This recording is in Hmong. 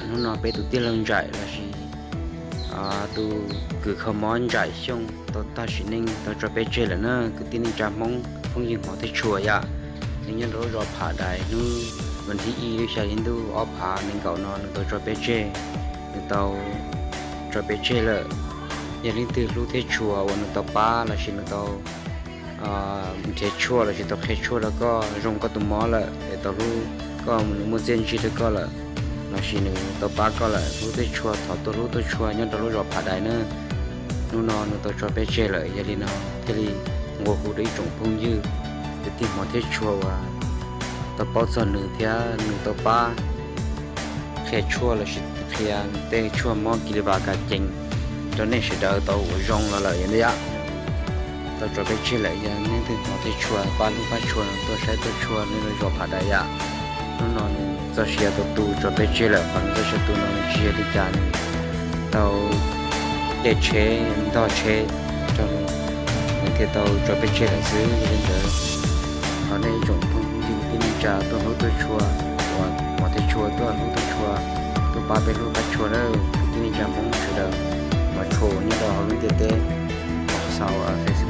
Hnub no peb tus tij laug Ntsaim lossis tus kws kho mob Ntsaim Xyooj tau tag sim neej tau tso peb tseg lawm na kwv tij neej tsa Hmoob phooj ywg hmov thiab tshua yom. Nws nyob rau lub zos Pham Dais, hnub vas thib ib lub xya hli ntuj ob phav nees nkaum no nws tau tso peb tseg, nws tau tso peb tseg lawm. Yog leej twg hlub thiab tshua uas nws tau pab lossis nws tau nrhiav tshuaj lossis tau qhia tshuaj rau koj zoo koj tus mob lawm es tau hlub koj, nws muaj txiaj ntsig rau koj lawm lossis nws tau pab koj lawm, hlub thiab tshua thov tuaj hlub tuaj tshua nyob rau lub zos Pham Dais na. Hnub no nws tau tso peb tseg lawm, yog li no thiaj li nqua hu rau ib tsoom phooj ywg kwv tij hmov thiab tshua uas tau paub txog nws thiab nws tau pab qhia tshuaj lossis qhia tej tshuaj mob kis li vas kas cees rau nej sawv daws tau ua zoo los lawm yom. Tau tso peb tseg lawm, yog leej twg hmov thiab tshua pab hlub pab tshua no tuaj saib tuaj tshua nyob rau zos Pham Dais yom. Hnub no nws txoj sia tau tu tso peb tseg lawm, qhov nws txoj sia tu no nws tsis yog li cas, nws tau caij tsheb ntog tsheb rau nws thiaj tau tso peb tseg lawm xwb. Yog li ntawd thov nej ib tsoom phooj ywg kwv tij neej tsa tuaj hlub tuaj tshua, uas hmov thiab tshua tuaj hlub tuaj tshua, tuaj pab peb hlub pab tshua na. Kwv tij neej tsa Hmoob sawv daws, hmov tshua uas nyob rau hauv lub ntiaj teb, xaus Facebook